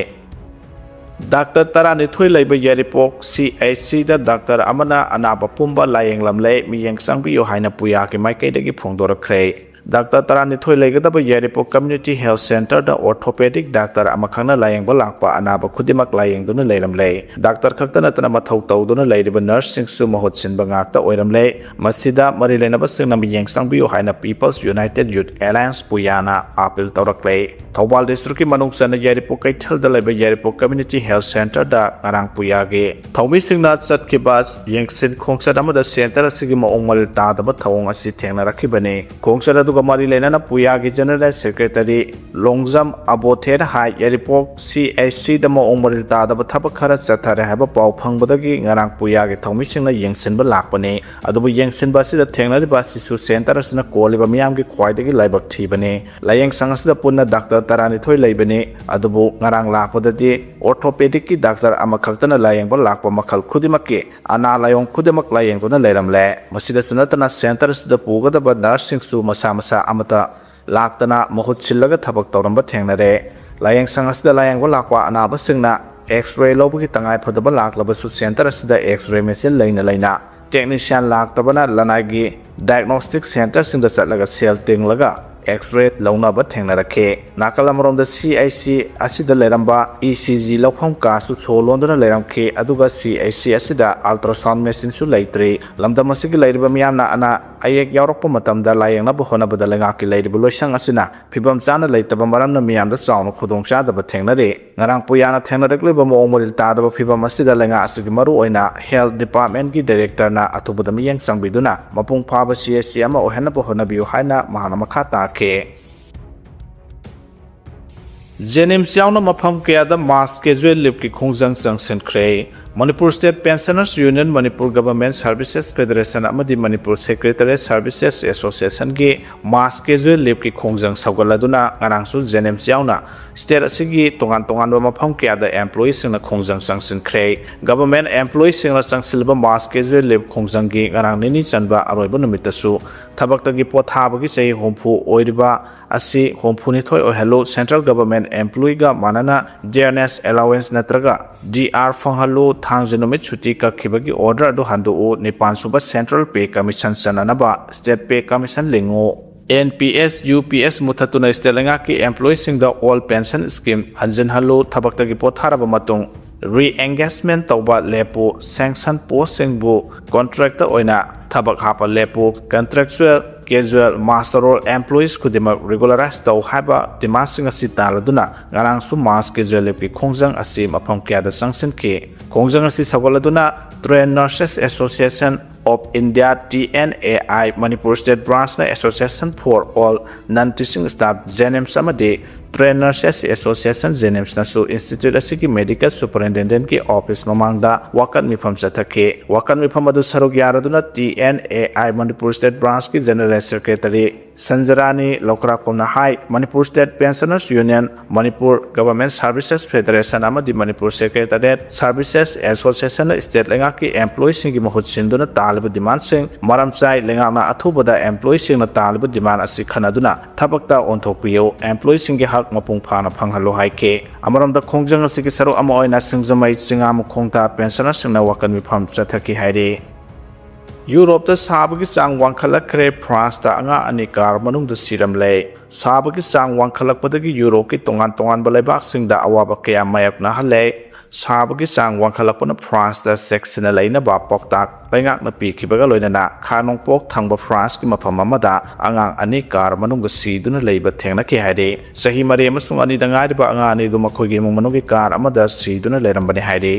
Doctor ꯇꯔꯥꯅꯤꯊꯣꯏ ꯂꯩꯕ ꯌꯥꯏꯔꯤꯄꯣꯛ C H C ꯗ doctor ꯑꯃꯅ ꯑꯅꯥꯕ ꯄꯨꯝꯕ ꯂꯥꯌꯦꯡꯂꯝꯂꯦ, ꯃꯤꯠꯌꯦꯡ ꯆꯪꯕꯤꯌꯨ ꯍꯥꯏꯅ ꯄꯨꯌꯥꯒꯤ ꯃꯥꯏꯀꯩꯗꯒꯤ ꯐꯣꯡꯗꯣꯔꯛꯈ꯭ꯔꯦ꯫ ꯗꯥꯛꯇꯔ ꯇꯔꯥꯅꯤꯊꯣꯏ ꯂꯩꯒꯗꯕ ꯌꯥꯏꯔꯤꯄꯣꯛ Community Health Centre ꯗ orthopedic ꯗꯥꯛꯇꯔ ꯑꯃꯈꯛꯅ ꯂꯥꯌꯦꯡꯕ ꯂꯥꯛꯄ ꯑꯅꯥꯕ ꯈꯨꯗꯤꯡꯃꯛ ꯂꯥꯌꯦꯡꯗꯨꯅ ꯂꯩꯔꯝꯂꯦ꯫ ꯗꯥꯛꯇꯔ ꯈꯛꯇ ꯅꯠꯇꯅ ꯃꯊꯧ ꯇꯧꯗꯨꯅ ꯂꯩꯔꯤꯕ nurse ꯁꯤꯡꯁꯨ ꯃꯍꯨꯠ ꯁꯤꯟꯕ ꯉꯥꯛꯇ ꯑꯣꯏꯔꯝꯂꯦ꯫ ꯃꯁꯤꯗ ꯃꯔꯤ ꯂꯩꯅꯕꯁꯤꯡꯅ ꯃꯤꯠꯌꯦꯡ ꯆꯪꯕꯤꯌꯨ ꯍꯥꯏꯅ People's United Youth Alliance ꯄꯨꯌꯥꯅ appeal ꯇꯧꯔꯛꯂꯦ꯫ Thoubal district ꯀꯤ ꯃꯅꯨꯡ ꯆꯟꯅ ꯌꯥꯏꯔꯤꯄꯣꯛ ꯀꯩꯊꯦꯜꯗ ꯂꯩꯕ ꯌꯥꯏꯔꯤꯄꯣꯛ Community Health Centre ꯗ ꯉꯔꯥꯡ ꯄꯨꯌꯥꯒꯤ ꯊꯧꯃꯤꯁꯤꯡꯅ ꯆꯠꯈꯤꯕ ꯌꯦꯡꯁꯤꯟ ꯈꯣꯡꯆꯠ ꯑꯃꯗ centre ꯑꯁꯤꯒꯤ ꯃꯑꯣꯡ ꯃꯔꯤꯜ ꯇꯥꯗꯕ ꯊꯧꯑꯣꯡ ꯑꯁꯤ ꯊꯦꯡꯅꯔꯛꯈꯤꯕꯅꯤ꯫ ꯈꯣꯡꯆꯠ ꯑꯗꯨꯒ ꯃꯔꯤ ꯂꯩꯅꯅ ꯄꯨꯌꯥꯒꯤ General Secretary ꯂꯣꯡꯖꯝ ꯑꯕꯣꯊꯦꯅ ꯍꯥꯏ, ꯌꯥꯏꯔꯤꯄꯣꯛ C H C ꯗ ꯃꯑꯣꯡ ꯃꯔꯤꯜ ꯇꯥꯗꯕ ꯊꯕꯛ ꯈꯔ ꯆꯠꯊꯔꯦ ꯍꯥꯏꯕ ꯄꯥꯎ ꯐꯪꯕꯗꯒꯤ ꯉꯔꯥꯡ ꯄꯨꯌꯥꯒꯤ ꯊꯧꯃꯤꯁꯤꯡꯅ ꯌꯦꯡꯁꯤꯟꯕ ꯂꯥꯛꯄꯅꯤ꯫ ꯑꯗꯨꯕꯨ ꯌꯦꯡꯁꯤꯟꯕ ꯑꯁꯤꯗ ꯊꯦꯡꯅꯔꯤꯕ ꯑꯁꯤꯁꯨ centre ꯑꯁꯤꯅ ꯀꯣꯜꯂꯤꯕ ꯃꯤꯌꯥꯝꯒꯤ ꯈ꯭ꯋꯥꯏꯗꯒꯤ ꯂꯥꯏꯕꯛ ꯊꯤꯕꯅꯤ꯫ ꯂꯥꯌꯦꯡꯁꯪ ꯑꯁꯤꯗ ꯄꯨꯟꯅ ꯗꯥꯛꯇꯔ ꯇꯔꯥꯅꯤꯊꯣꯏ ꯂꯩꯕꯅꯤ, ꯑꯗꯨꯕꯨ ꯉꯔꯥꯡ ꯂꯥꯛꯄꯗꯗꯤ orthopedic ꯀꯤ ꯗꯥꯛꯇꯔ ꯑꯃꯈꯛꯇꯅ ꯂꯥꯌꯦꯡꯕ ꯂꯥꯛꯄ ꯃꯈꯜ ꯈꯨꯗꯤꯡꯃꯛꯀꯤ ꯑꯅꯥ ꯂꯥꯏꯑꯣꯡ ꯈꯨꯗꯤꯡꯃꯛ ꯂꯥꯌꯦꯡꯗꯨꯅ ꯂꯩꯔꯝꯂꯦ꯫ ꯃꯁꯤꯗꯁꯨ ꯅꯠꯇꯅ centre ꯑꯁꯤꯗ ꯄꯨꯒꯗꯕ nurse ꯁꯤꯡꯁꯨ ꯃꯁꯥ ꯃꯁꯥ ꯑꯃꯠꯇ ꯂꯥꯛꯇꯅ ꯃꯍꯨꯠ ꯁꯤꯜꯂꯒ ꯊꯕꯛ ꯇꯧꯔꯝꯕ ꯊꯦꯡꯅꯔꯦ꯫ ꯂꯥꯌꯦꯡꯁꯪ ꯑꯁꯤꯗ ꯂꯥꯌꯦꯡꯕ ꯂꯥꯛꯄ ꯑꯅꯥꯕꯁꯤꯡꯅ X-ray ꯂꯧꯕꯒꯤ ꯇꯉꯥꯏꯐꯗꯕ ꯂꯥꯛꯂꯕꯁꯨ centre ꯑꯁꯤꯗ X-ray machine ꯂꯩꯅ ꯂꯩꯅ technician ꯂꯥꯛꯇꯕꯅ ꯂꯅꯥꯏꯒꯤ diagnostic centre ꯁꯤꯡꯗ ꯆꯠꯂꯒ ꯁꯦꯜ ꯇꯤꯡꯂꯒ X-ray ꯂꯧꯅꯕ ꯊꯦꯡꯅꯔꯛꯈꯤ꯫ ꯅꯥꯀꯜ ꯑꯃꯔꯣꯝꯗ C H C ꯑꯁꯤꯗ ꯂꯩꯔꯝꯕ E C G ꯂꯧꯐꯝ ꯀꯥꯁꯨ ꯁꯣ ꯂꯣꯟꯗꯨꯅ ꯂꯩꯔꯝꯈꯤ, ꯑꯗꯨꯒ C H C ꯑꯁꯤꯗ ultrasound machine ꯁꯨ ꯂꯩꯇ꯭ꯔꯤ꯫ ꯂꯝꯗꯝ ꯑꯁꯤꯒꯤ ꯂꯩꯔꯤꯕ ꯃꯤꯌꯥꯝꯅ ꯑꯅꯥ ꯑꯌꯦꯛ ꯌꯥꯎꯔꯛꯄ ꯃꯇꯝꯗ ꯂꯥꯌꯦꯡꯅꯕ ꯍꯣꯠꯅꯕꯗ ꯂꯩꯉꯥꯛꯀꯤ ꯂꯩꯔꯤꯕ ꯂꯣꯏꯁꯪ ꯑꯁꯤꯅ ꯐꯤꯕꯝ ꯆꯥꯅ ꯂꯩꯇꯕ ꯃꯔꯝꯅ ꯃꯤꯌꯥꯝꯗ ꯆꯥꯎꯅ ꯈꯨꯗꯣꯡꯆꯥꯗꯕ ꯊꯦꯡꯅꯔꯤ꯫ ꯉꯔꯥꯡ ꯄꯨꯌꯥꯅ ꯊꯦꯡꯅꯔꯛꯂꯤꯕ ꯃꯑꯣꯡ ꯃꯔꯤꯜ ꯇꯥꯗꯕ ꯐꯤꯕꯝ ꯑꯁꯤꯗ ꯂꯩꯉꯥꯛ ꯑꯁꯤꯒꯤ ꯃꯔꯨꯑꯣꯏꯅ health department ꯀꯤ director ꯅ ꯑꯊꯨꯕꯗ ꯃꯤꯠꯌꯦꯡ ꯆꯪꯕꯤꯗꯨꯅ ꯃꯄꯨꯡ ꯐꯥꯕ C H C ꯑꯃ ꯑꯣꯏꯍꯟꯅꯕ ꯍꯣꯠꯅꯕꯤꯌꯨ ꯍꯥꯏꯅ ꯃꯍꯥꯛꯅ ꯃꯈꯥ ꯇꯥꯈꯤ꯫ ꯖꯦꯅꯤꯝꯁ ꯌꯥꯎꯅ ꯃꯐꯝ ꯀꯌꯥꯗ mass casual leaveꯀꯤ ꯈꯣꯡꯖꯪ ꯆꯪꯁꯤꯟꯈ꯭ꯔꯦ꯫ Manipur State Pensioners Union, Manipur Government Services Federation ꯑꯃꯗꯤ Manipur Secretariat Services Associationꯒꯤ mass casual leaveꯀꯤ ꯈꯣꯡꯖꯪ ꯁꯧꯒꯠꯂꯗꯨꯅ ꯉꯔꯥꯡꯁꯨ ꯖꯦꯅꯤꯝꯁ ꯌꯥꯎꯅ state ꯑꯁꯤꯒꯤ ꯇꯣꯉꯥꯟ ꯇꯣꯉꯥꯟꯕ ꯃꯐꯝ ꯀꯌꯥꯗ employeeꯁꯤꯡꯅ ꯈꯣꯡꯖꯪ ꯆꯪꯁꯤꯟꯈ꯭ꯔꯦ꯫ Government employeeꯁꯤꯡꯅ ꯆꯪꯁꯤꯜꯂꯤꯕ mass casual leave ꯈꯣꯡꯖꯪꯒꯤ ꯉꯔꯥꯡ ꯅꯤꯅꯤ ꯆꯟꯕ ꯑꯔꯣꯏꯕ ꯅꯨꯃꯤꯠꯇꯁꯨ ꯊꯕꯛꯇꯒꯤ ꯄꯣꯊꯥꯕꯒꯤ ꯆꯍꯤ ꯍꯨꯝꯐꯨ ꯑꯣꯏꯔꯤꯕ ꯑꯁꯤ ꯍꯨꯝꯐꯨꯅꯤꯊꯣꯏ ꯑꯣꯏꯍꯜꯂꯨ, Central Government employeeꯒ ꯃꯥꯟꯅꯅ dearness allowance ꯅꯠꯇ꯭ꯔꯒ D R ꯐꯪꯍꯜꯂꯨ, ꯊꯥꯡꯖ ꯅꯨꯃꯤꯠ ꯁꯨꯇꯤ ꯀꯛꯈꯤꯕꯒꯤ order ꯑꯗꯨ ꯍꯟꯗꯣꯛꯎ, ꯅꯤꯄꯥꯟ ꯁꯨꯕ Central Pay Commission ꯆꯟꯅꯅꯕ State Pay Commission ꯂꯤꯡꯉꯨ꯫ N P S, U P S ꯃꯨꯊꯠꯇꯨꯅ state ꯂꯩꯉꯥꯛꯀꯤ employeeꯁꯤꯡꯗ old pension scheme ꯍꯟꯖꯤꯟꯍꯜꯂꯨ, ꯊꯕꯛꯇꯒꯤ ꯄꯣꯊꯥꯔꯕ ꯃꯇꯨꯡ re-engagement ꯇꯧꯕ ꯂꯦꯞꯄꯨ, sanction postꯁꯤꯡꯕꯨ contractꯇ ꯑꯣꯏꯅ ꯊꯕꯛ ꯍꯥꯞꯄ ꯂꯦꯞꯄꯨ, contractual, casual, mass roll employees ꯈꯨꯗꯤꯡꯃꯛ regularize ꯇꯧ ꯍꯥꯏꯕ demandꯁꯤꯡ ꯑꯁꯤ ꯇꯥꯟꯅꯗꯨꯅ ꯉꯔꯥꯡꯁꯨ mass casual leaveꯀꯤ ꯈꯣꯡꯖꯪ ꯑꯁꯤ ꯃꯐꯝ ꯀꯌꯥꯗ ꯆꯪꯁꯤꯟꯈꯤ꯫ ꯈꯣꯡꯖꯪ ꯑꯁꯤ ꯁꯧꯒꯠꯂꯗꯨꯅ Trained Nurses Association of India, T N A I, Manipur state branchꯅ Association for All Non-Teaching Staff, JNIMS, ꯑꯃꯗꯤ Trained Nurses Association, JNIMSꯅꯁꯨ institute ꯑꯁꯤꯒꯤ medical superintendentꯀꯤ office ꯃꯃꯥꯡꯗ ꯋꯥꯀꯠ ꯃꯤꯐꯝ ꯆꯠꯊꯈꯤ꯫ ꯋꯥꯀꯠ ꯃꯤꯐꯝ ꯑꯗꯨ ꯁꯔꯨꯛ ꯌꯥꯔꯗꯨꯅ T N A I Manipur state branchꯀꯤ general secretary ꯁꯟꯖꯔꯥꯅꯤ ꯂꯧꯈ꯭ꯔꯥꯛꯄꯝꯅ high, Manipur State Pensioners Union, Manipur Government Services Federation ꯑꯃꯗꯤ ꯃꯅꯤꯄꯨꯔ Secretariat Services Associationꯅ state ꯂꯩꯉꯥꯛꯀꯤ employeeꯁꯤꯡꯒꯤ ꯃꯍꯨꯠ ꯁꯤꯟꯗꯨꯅ ꯇꯥꯜꯂꯤꯕ demandꯁꯤꯡ ꯃꯔꯝ ꯆꯥꯏ, ꯂꯩꯉꯥꯛꯅ ꯑꯊꯨꯕꯗ employeeꯁꯤꯡꯅ ꯇꯥꯜꯂꯤꯕ demand ꯑꯁꯤ ꯈꯟꯅꯗꯨꯅ ꯊꯕꯛꯇ ꯑꯣꯟꯊꯣꯛꯄꯤꯌꯨ, employeeꯁꯤꯡꯒꯤ ꯍꯛ ꯃꯄꯨꯡ ꯐꯥꯅ ꯐꯪꯍꯜꯂꯨ ꯍꯥꯏꯈꯤ꯫ ꯑꯃꯔꯣꯝꯗ ꯈꯣꯡꯖꯪ ꯑꯁꯤꯒꯤ ꯁꯔꯨꯛ ꯑꯃ ꯑꯣꯏꯅ ꯁꯤꯡꯖꯃꯩ ꯆꯤꯉꯥꯃꯈꯣꯡꯗ pensionerꯁꯤꯡꯅ ꯋꯥꯀꯠ ꯃꯤꯐꯝ ꯆꯠꯊꯈꯤ ꯍꯥꯏꯔꯤ꯫ ꯌꯨꯔꯣꯞꯇ ꯁꯥꯕꯒꯤ ꯆꯥꯡ ꯋꯥꯡꯈꯠꯂꯛꯈ꯭ꯔꯦ, ꯐ꯭ꯔꯥꯟꯁꯇ ꯑꯉꯥꯡ ꯑꯅꯤ car ꯃꯅꯨꯡꯗ ꯁꯤꯔꯝꯂꯦ꯫ ꯁꯥꯕꯒꯤ ꯆꯥꯡ ꯋꯥꯡꯈꯠꯂꯛꯄꯗꯒꯤ ꯌꯨꯔꯣꯞꯀꯤ ꯇꯣꯉꯥꯟ ꯇꯣꯉꯥꯟꯕ ꯂꯩꯕꯥꯛꯁꯤꯡꯗ ꯑꯋꯥꯕ ꯀꯌꯥ ꯃꯥꯌꯣꯛꯅꯍꯜꯂꯦ꯫ ꯁꯥꯕꯒꯤ ꯆꯥꯡ ꯋꯥꯡꯈꯠꯂꯛꯄꯅ ꯐ꯭ꯔꯥꯟꯁꯇ ꯆꯦꯛꯁꯤꯟꯅ ꯂꯩꯅꯕ ꯄꯥꯎꯇꯥꯛ ꯂꯩꯉꯥꯛꯅ ꯄꯤꯈꯤꯕꯒ ꯂꯣꯏꯅꯅ ꯈꯥ ꯅꯣꯡꯄꯣꯛ ꯊꯪꯕ ꯐ꯭ꯔꯥꯟꯁꯀꯤ ꯃꯐꯝ ꯑꯃꯗ ꯑꯉꯥꯡ ꯑꯅꯤ car ꯃꯅꯨꯡꯗ ꯁꯤꯗꯨꯅ ꯂꯩꯕ ꯊꯦꯡꯅꯈꯤ ꯍꯥꯏꯔꯤ꯫ ꯆꯍꯤ ꯃꯔꯤ ꯑꯃꯁꯨꯡ ꯑꯅꯤꯗ ꯉꯥꯏꯔꯤꯕ ꯑꯉꯥꯡ ꯑꯅꯤꯗꯨ ꯃꯈꯣꯏꯒꯤ ꯏꯃꯨꯡ ꯃꯅꯨꯡꯒꯤ car ꯑꯃꯗ ꯁꯤꯗꯨꯅ ꯂꯩꯔꯝꯕꯅꯤ ꯍꯥꯏꯔꯤ꯫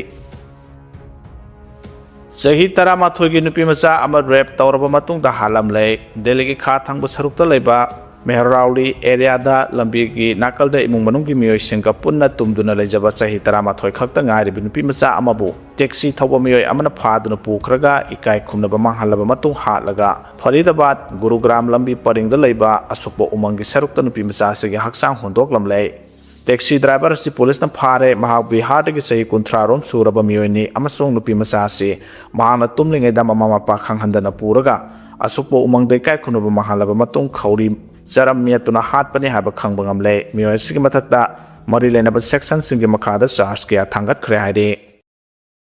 ꯆꯍꯤ ꯇꯔꯥꯃꯥꯊꯣꯏꯒꯤ ꯅꯨꯄꯤ ꯃꯆꯥ ꯑꯃ rape ꯇꯧꯔꯕ ꯃꯇꯨꯡꯗ ꯍꯥꯠꯂꯝꯂꯦ꯫ ꯗꯦꯜꯂꯤꯒꯤ ꯈꯥ ꯊꯪꯕ ꯁꯔꯨꯛꯇ ꯂꯩꯕ ꯃꯦꯍꯔꯥꯎꯂꯤ ꯑꯦꯔꯤꯌꯥꯗ ꯂꯝꯕꯤꯒꯤ ꯅꯥꯀꯜꯗ ꯏꯃꯨꯡ ꯃꯅꯨꯡꯒꯤ ꯃꯤꯑꯣꯏꯁꯤꯡꯒ ꯄꯨꯟꯅ ꯇꯨꯝꯗꯨꯅ ꯂꯩꯖꯕ ꯆꯍꯤ ꯇꯔꯥꯃꯥꯊꯣꯏ ꯈꯛꯇ ꯉꯥꯏꯔꯤꯕ ꯅꯨꯄꯤ ꯃꯆꯥ ꯑꯃꯕꯨ ꯇꯦꯛꯁꯤ ꯊꯧꯕ ꯃꯤꯑꯣꯏ ꯑꯃꯅ ꯐꯥꯗꯨꯅ ꯄꯨꯈ꯭ꯔꯒ ꯏꯀꯥꯏ ꯈꯨꯝꯅꯕ ꯃꯥꯡꯍꯜꯂꯕ ꯃꯇꯨꯡ ꯍꯥꯠꯂꯒ ꯐꯔꯤꯗꯕꯥꯗ ꯒꯨꯔꯨꯒ꯭ꯔꯥꯝ ꯂꯝꯕꯤ ꯄꯔꯤꯡꯗ ꯂꯩꯕ ꯑꯁꯣꯛꯄ ꯎꯃꯪꯒꯤ ꯁꯔꯨꯛꯇ ꯅꯨꯄꯤ ꯃꯆꯥ ꯑꯁꯤꯒꯤ ꯍꯛꯆꯥꯡ ꯍꯨꯟꯗꯣꯛꯂꯝꯂꯦ꯫ ꯇꯦꯛꯁꯤ ꯗ꯭ꯔꯥꯏꯚꯔ ꯑꯁꯤ ꯄꯨꯂꯤꯁꯅ ꯐꯥꯔꯦ꯫ ꯃꯍꯥꯛ ꯕꯤꯍꯥꯔꯗꯒꯤ ꯆꯍꯤ ꯀꯨꯟꯊ꯭ꯔꯥ ꯔꯣꯝ ꯁꯨꯔꯕ ꯃꯤꯑꯣꯏꯅꯤ ꯑꯃꯁꯨꯡ ꯅꯨꯄꯤ ꯃꯆꯥ ꯑꯁꯤ ꯃꯍꯥꯛꯅ ꯇꯨꯝꯂꯤꯉꯩꯗ ꯃꯃꯥ ꯃꯄꯥ ꯈꯪꯍꯟꯗꯅ ꯄꯨꯔꯒ ꯑꯁꯣꯛꯄ ꯎꯃꯪꯗ ꯏꯀꯥꯏ ꯈꯨꯝꯅꯕ ꯃꯥꯡꯍꯜꯂꯕ ꯃꯇꯨꯡ ꯈꯧꯔꯤ ꯆꯔꯝ ꯃꯦꯠꯇꯨꯅ ꯍꯥꯠꯄꯅꯤ ꯍꯥꯏꯕ ꯈꯪꯕ ꯉꯝꯂꯦ꯫ ꯃꯤꯑꯣꯏ ꯑꯁꯤꯒꯤ ꯃꯊꯛꯇ ꯃꯔꯤ ꯂꯩꯅꯕ ꯁꯦꯛꯁꯟꯁꯤꯡꯒꯤ ꯃꯈꯥꯗ ꯆꯥꯔꯖ ꯀꯌꯥ ꯊꯥꯡꯒꯠꯈ꯭ꯔꯦ ꯍꯥꯏꯔꯤ꯫